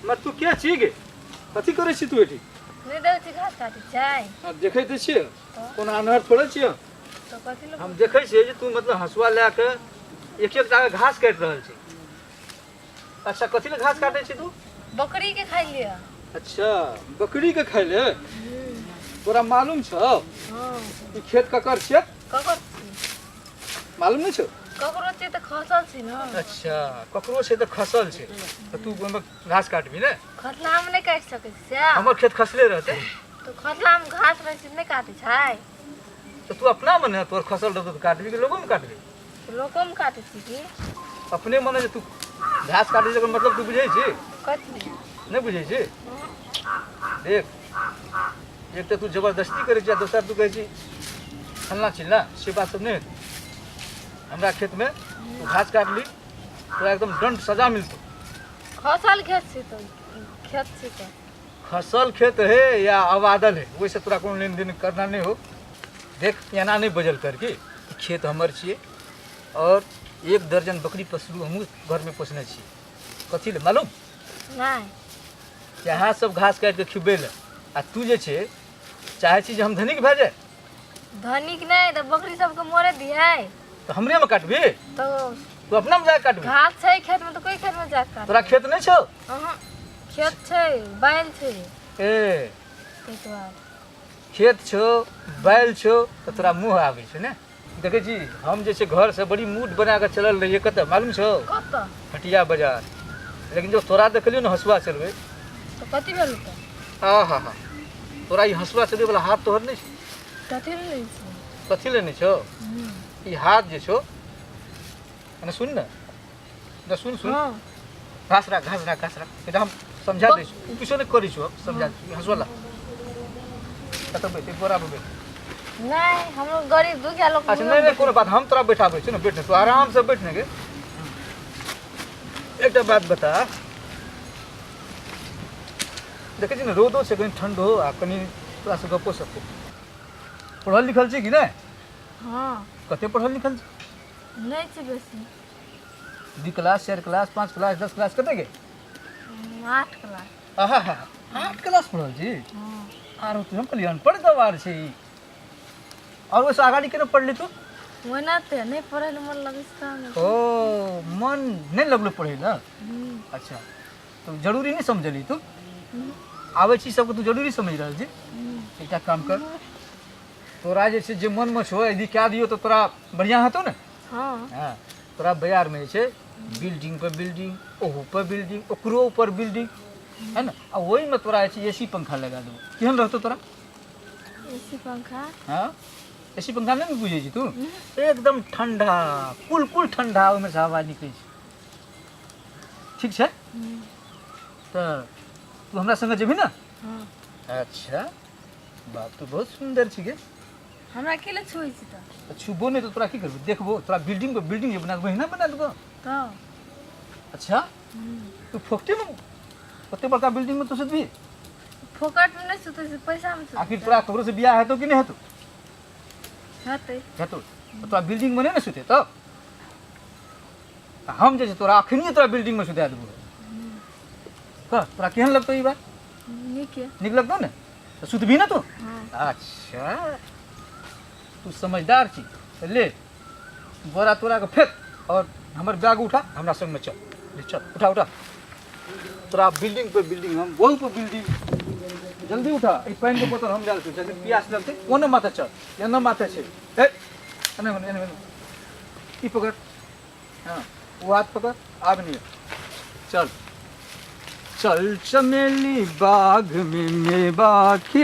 मत तू के छी गे? कथी करै छी तू एठी? नहि देखै छी घास काटै छै। आ देखै तऽ छियै, कोनो आन्हर थोड़े छियै। तऽ कथी लए? हम देखै छियै जे तू मतलब हँसुआ लए कऽ एक एक टा घास काटि रहल छी। अच्छा, कथी लए घास काटै छी तू? बकरी के खाइ लिअ। अच्छा, बकरी के खाइ ले? तोरा मालूम छौ हँ। ई खेत ककर छियै? ककर? मालूम नहि छौ? ककरो छै तऽ खसल छै ने। अच्छा, ककरो छै तऽ खसल छै, तऽ तू ओहिमे घास काटबही ने? खसलामे नहि काटि सकै छी से। हमर खेत खसले रहतै। तऽ खसलामे घास रहै छै, नहि काटै छै। तऽ तू अपना मने तोर खसल रहतौ तऽ काटबी कि लोगोमे काटबी? तऽ लोकोमे काटै छी की। अपने मने जे तू घास काटै छी, ओकर मतलब तू बुझै छी? कथी? नहि बुझै छी? देख, एक तऽ तू जबरदस्ती करै छी आ दोसर तू कहै छी फल्लाँ चिल्लाँ, से बात सब नहि हेतै। हमरा खेतमे तू घास काटली, तोरा एकदम दंड सजा मिलतौ। खसल खेत छै तऽ खेत छै तऽ खसल खेत है या आबादल है, ओहिसँ तोरा कोनो लेन देन करना नहि हो। देख, एना नहि बजल कर कि ई खेत हमर छियै और एक दर्जन बकरी पशु हमहूँ घरमे पोसने छियै। कथी लए मालूम? नहि। यहाँ सब घास काटि कऽ खिबै लए, आ तू जे छै चाहै छी जे हम धनिक भए जाए। धनिक नहि तऽ बकरी सबके मरे दिहै। तऽ हमरेमे काटबी? तऽ तू अपनामे जाके काटबी? घास छै खेतमे तऽ कोइ खेतमे जाके काट। तोरा खेत नहि छौ? अहाँ खेत छै, बैल छै। ए ताहि दुआरे। खेत छौ, बैल छौ, तऽ तोरा मुँह आबै छौ ने। देखै छी, हम जे छै घरसँ बड़ी मूड बना कऽ चलल रहियै। कतऽ मालूम छौ? कतऽ? हटिया बाजार। लेकिन जब तोरा देखलियौ ने हँसुआ चलबै। तऽ कथी भेल तऽ? आ हा हा, तोरा ई हँसुआ चलबै वाला हाथ तोहर नहि छौ। कथी लए नहि छै? कथी ले नहि छौ? ई हाथ जे छौ ने, सुन ने ने, सुन सुन। हँ। घास राख, घास राख, घास राख। एकटा हम समझा दै छी, तू किछो नहि करै छौ, हम समझा दै छी। हँसुआ ला, कतऽ बैठ? बोरा पर बैठ। नहि, हमरो गरीब दुखिया लोक। अच्छा, नहि नहि, कोनो बात, हम तोरा बैठाबै छी ने। बैठ ने, तू आरामसँ बैठ ने गे। एकटा बात बता, देखै छी ने रौदो छै, कनि ठण्डो आ कनि तोरासँ गप्पो सप्पो। पढ़ल लिखल छी कि नहि? हँ। कते पढ़ल लिखल छी? नहि छै बेसी। 2 क्लास, 4 क्लास, 5 क्लास, 10 क्लास, कते के? 8 क्लास। आहा हा, 8 क्लास पढ़ल छी? हँ। आरो तू, हम कहलियै अनपढ़ गवार छै ई। आओर ओहिसँ अगाड़ी केना पढ़ली तू? ओना तऽ नहि पढ़ै लए मन लगै छै तहन। ओ मन नहि लगलो पढ़ै लए? अच्छा, तऽ जरूरी नहि समझली तू? आबै छी सबके तू जरूरी समझि रहल छी। एकटा काम कर, तोरा जे छै जे मनमे छौ यदि कए दियौ तऽ तोरा बढ़िआँ हेतौ ने? हँ। हँ, तोरा बाजारमे जे छै बिल्डिंग पर बिल्डिंग, ओहू पर बिल्डिंग, ओकरो ऊपर बिल्डिंग है ने, आ ओहिमे तोरा जे छै ए सी पंखा लगा देबौ, केहन रहतौ तोरा? एसी पंखा? हँ, ए सी पंखा नहि ने बुझै छी तू? एकदम ठंडा, कुल कुल ठंडा ओहिमे से हवा निकलै छै। ठीक छै, तऽ तू हमरा संगे जेबही ने? हँ। अच्छा बाप, तू बहुत सुन्दर छी गे। हमरा के ले छुए छी तऽ? तऽ छुबो नहि तऽ तोरा की करबो? देखबो, तोरा बिल्डिंग पर बिल्डिंग जे बना देबो, एहिना बना देबो। तऽ अच्छा, तू फोकटे में ओते बड़का बिल्डिंग में तू सुतबी? फोकट में नहि सुतै छी, पैसा में सुतै। आखिर तोरा ककरो से बियाह हेतौ कि नहि हेतौ? हेतै। हेतौ तऽ तोरा बिल्डिंग में नहि ने सुते? तऽ हम जे छै तोरा अखनिए तोरा बिल्डिंग में सुता देबो। कह, तोरा केहन लगतौ ई बात? नीके। नीक लगतौ ने? तऽ सुतबी ने तू? हँ। अच्छा, तू समझदार छी। तऽ ले बोरा तोरा के फेंक और हमर बैग उठा, हमरा संग में चल। ले चल, उठा उठा। तोरा बिल्डिंग पे बिल्डिंग, हम वही पे बिल्डिंग। जल्दी उठा। ई पानि के बोतल हम डाल छी, जल्दी प्यास लगतै। कोने माथे चल, एना माथे छै। ए एने एने एने, ई पकड़। हाँ, वो हाथ पकड़, आब नहीं, चल चल। चमेली बाग में मेवा खिल